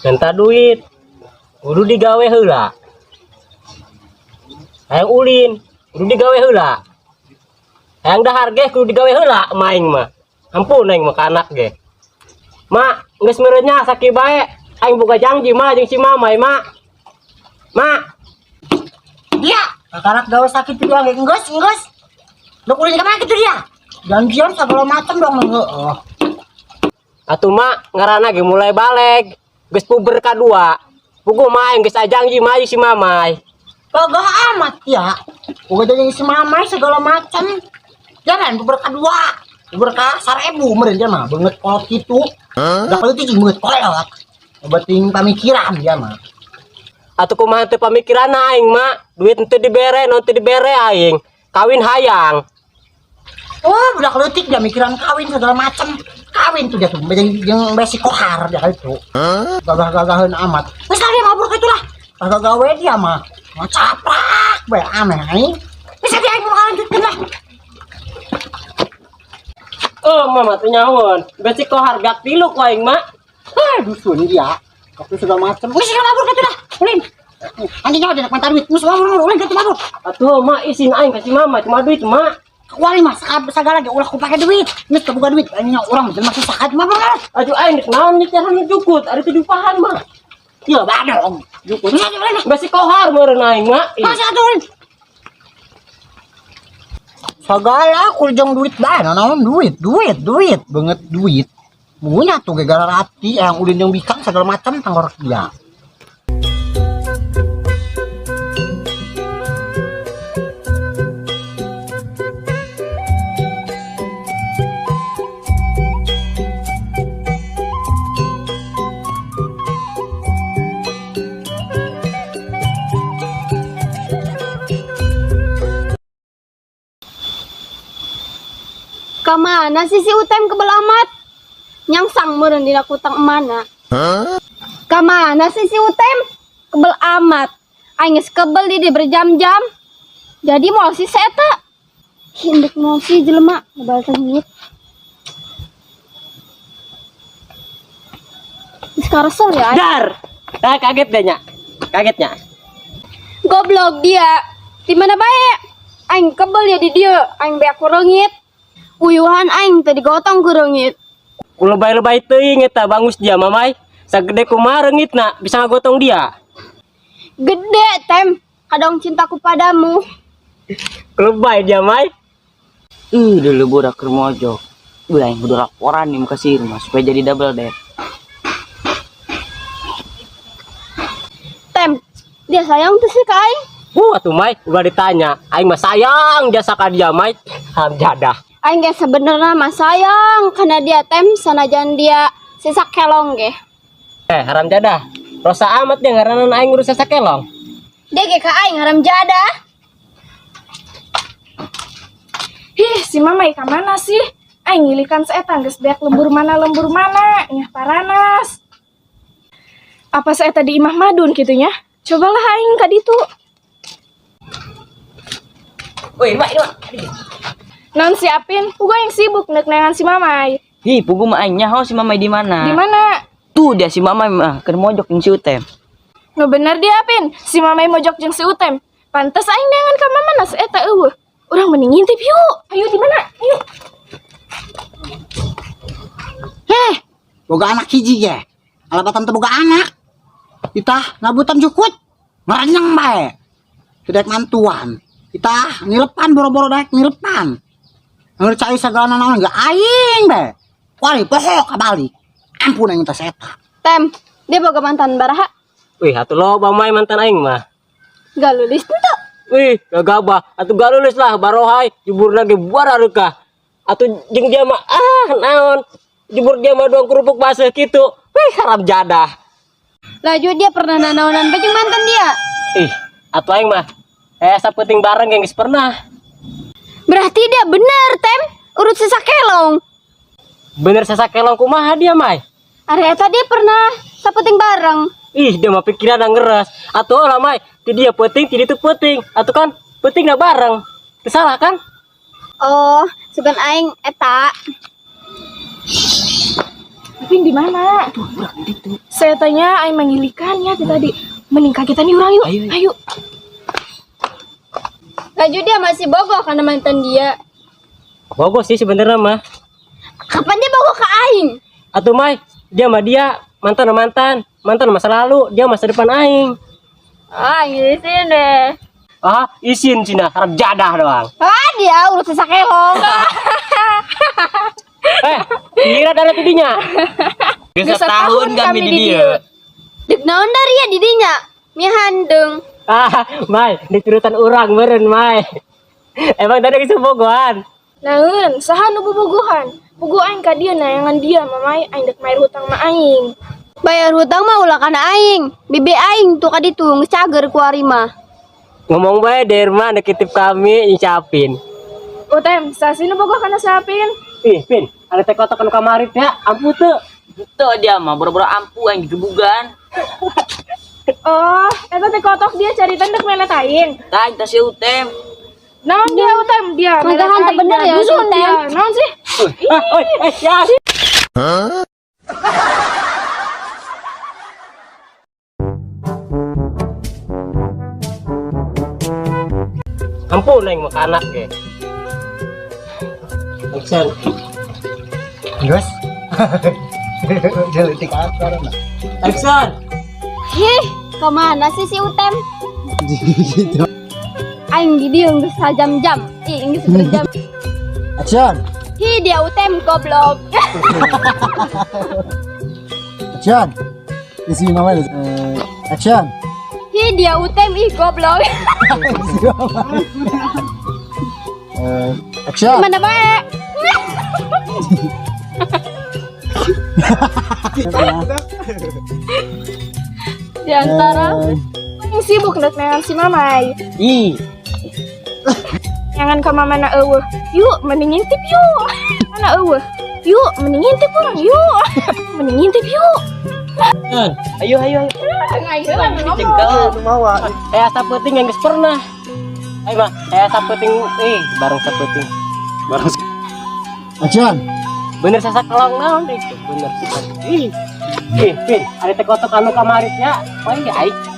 Minta duit, kudu digawe heula. Hayang ulin, kudu digawe heula. Hayang dahar ge kudu digawe heula maing mah. Ampun aing mah ka anak ge. Mak, geus meureun nya sakieu bae. Aing boga janji mah jeung si Mamai, Mak. Mak, Dia, kakarak gawe sakit itu doang, geus, geus. Lu ulin kemana gitu dia? Janjian segala macam dong, heeh. Atuh mak ngaranna ge mulai baleg. Geus puber kadua. Puguh mah aing geus janji mah jeung si Mamai. Gagah amat ya. Udah jadi si Mamai segala macam. Jangan puber kedua. Puber ka 1000 meureun dia mah, beungeut kolot kitu. Udah kalau itu jeung beungeut kolot. Obating pamikiran dia mah. Atuh kumaha teu pamikiran aing mak, duit henteu dibere, naon teu dibere aing. Kawin hayang. Oh, budak leutik dia mikiran kawin segala macam. Kawin tuh dia tuh, jeung besi kohar dia itu. Gagah-gagaheun amat. Geus lah dia mabur kitu lah. Kagak gawe dia mah. Mau caprak bae aneh aing. Bisa dia aing mau lanjutkeun lah. Oh, mama teu nyahoan. Besi kohar gak tilu ku aing mak. Ah, dusun dia. Waktu segala macam. Geus lah mabur kitu lah. Ulin. Anjing nyawa dia minta duit. Geus mabur ulin kitu mabur. Atuh mak isin aing ka si mama cuma duit mak. Kuari mah sagala ge ulah ku pake duit. Geus boga duit anjing urang jelema susah aja mabur lah. Atuh aing geus naon nyetir jukut, ari teu diupahan mah. Iya, badong. Jukut. Geus ulin. Besi kohar meureun aing mak. Ih. Masa atuh ulin. Sagala aku jeung duit bae naon duit, duit, duit, banget duit. Munya tuh gegara rati yang ulin yang bikang segala macam tanggorak dia. Kamana sih si Utem kebel amat? Nyangsang meureun dina kutang emana. Kamana sih si Utem? Kebel amat. Aing geus kebel di berjam-jam. Jadi moal si eta. Hindek moal si jelema ngebal tengit. Geus karesel ya. Aing. Dar. Ah, kaget deh nya. Kagetnya. Goblok dia. Di mana bae? Aing kebel ya di dieu, aing beak ku reungit. Uyuhan aing teu digotong ku reungit. Ku lebay-lebay teuing eta bangus dia mamai. Sagede kumaha reungitna bisa ngagotong dia. Gede tem, kadang cintaku padamu. Lebay dia mai. Dulu budak keur mojok. Ulah yang kudu laporan nih muka si Irma supaya jadi double date. Tem, dia sayang tuh sih ke aing. Atuh mai, ulah ditanya. Aing mah sayang jasa ka dia mai. Ham jadah. Aing ge sebenarnya mah sayang karena dia tem sanajan dia sisa kelong ge. Haram jadah. Rosa amat dia ngaranan aing ngurus sisa kelong. Dia ge ka aing haram jadah. Hih, si Mamai ka mana sih? Aing ngilikan seeta geus beak lembur mana, nyah paranas. Apa seeta di imah madun kitunya? Cobalah aing ka ditu. Woi, Mak, ini Mak. Non siapin, pugu aing sibuk nek neangan si Mamai. Hi, pugu mah aing nyaho si Mamai di mana? Di mana? Tuh dia si Mamai mah keur mojok jeung si Utem. Nu bener dia Pin, si Mamai mojok jeung si Utem. Pantes aing neangan ka mamana seeta eueuh. Urang mending ngintip yuk. Ayo di mana? Ayo. Heh, boga anak hiji ge. Alabatan teu boga anak. Itah ngabutan jukut. Ngarenyeng bae. Teu daek mantuan. Itah nilepan boro-boro daek nilepan. Ngercai segala naon ge aing bae. Wali poho kabalik. Ampun aing teh eta. Tem, dia boga mantan baraha. Wih, atuh loba mai mantan aing mah. Gak lulus tuh. Wih, gagabah. Atuh gak lulus lah barohai, juburna ge buara reukah. Atuh jeung dia mah ah naon. Jubur dia mah doang kerupuk basah kitu. Wih, haram jadah. Laju dia pernah nanaonan bae jeung mantan dia. Ih, atuh aing mah sapenting bareng yang geus pernah. Berarti dia bener, Tem. Urut sisa kelong. Bener sasakelong kumaha dia, Mai? Ari eta dia pernah sapeting bareng. Ih, dia mah pikiran ngeres. Atuh lah, Mai, ti dia penting, ti ditu penting. Atuh kan penting na bareng. Teu salah kan? Oh, sugan aing eta. Tapi di mana? Saya tanya aing mangilikan ya ti tadi. Mending ka kita nih urang yuk. Ayo, Ayo. Laju dia masih bogoh karena mantan dia. Bogoh sih sebenarnya mah. Kapan dia bogoh ke aing? Atuh Mai, dia mah dia, mantan mah mantan, mantan masa lalu, dia masa depan aing. Ah, aing di sini. Ah, isin cina, harap jadah doang. Ah, dia urut sasakelong. Eh, kira ada tidinya. Geus setahun kami di dieu. Dek naon dari ya didinya? Mihandeng. Ah, Mai, diturutan urang meureun, Mai. Emang tadi geus bogohan. Naeun, saha nu bobogohan? Bogoh aing ka dia nayangan dia mamai aing dek mayar hutang ma aing. Bayar hutang mah ulah kana aing. Bibi aing tuh kaditu geus cager ku ari mah. Ngomong bae Derma nekitip kami nyicapin. Utem, sasi nu bogoh kana siapin? Ih, Pin, ada teh kotok anu kamari teh, ampuh teu. Itu dia mah boro-boro ampuh aing digebugan. Oh, eta teh kotok dia carita dek melet aing. Tah eta si Utem. Naon dia Utem dia? Mangga melet hantu aing. bener ya, Dusun Utem. dia. Naon sih? Ah, oi, eh, ya. Ampun aing mah ka anak ge. Action. Geus. Jeletik apa Action. Hih, kemana sih si Utem? Gitu. Aing di dieu geus sajam-jam. Ih, geus berjam. Action. Hi, dia Utem goblok. Action. Isi mama action. Hi, dia Utem ih goblok. Action. Mana bae? Di antara Aing sibuk dek neangan si mamai. Ih, Jangan ka mama na eueuh. Yuk, mending ngintip yuk. Mana eueuh? Yuk, mending ngintip urang yuk. Mending ngintip yuk. Action. Ayo, ayo, ayo. Aing heula nu ngomong. Dicekel. Eh, asa peuting yang geus pernah. Ayo mah, eh sapeting eh bareng sapeting. Bareng Action. bener sasakelong naon deh itu bener. Ih. Ih, Pin, ada teh kotok anu kamari ya. Oh iya, aing.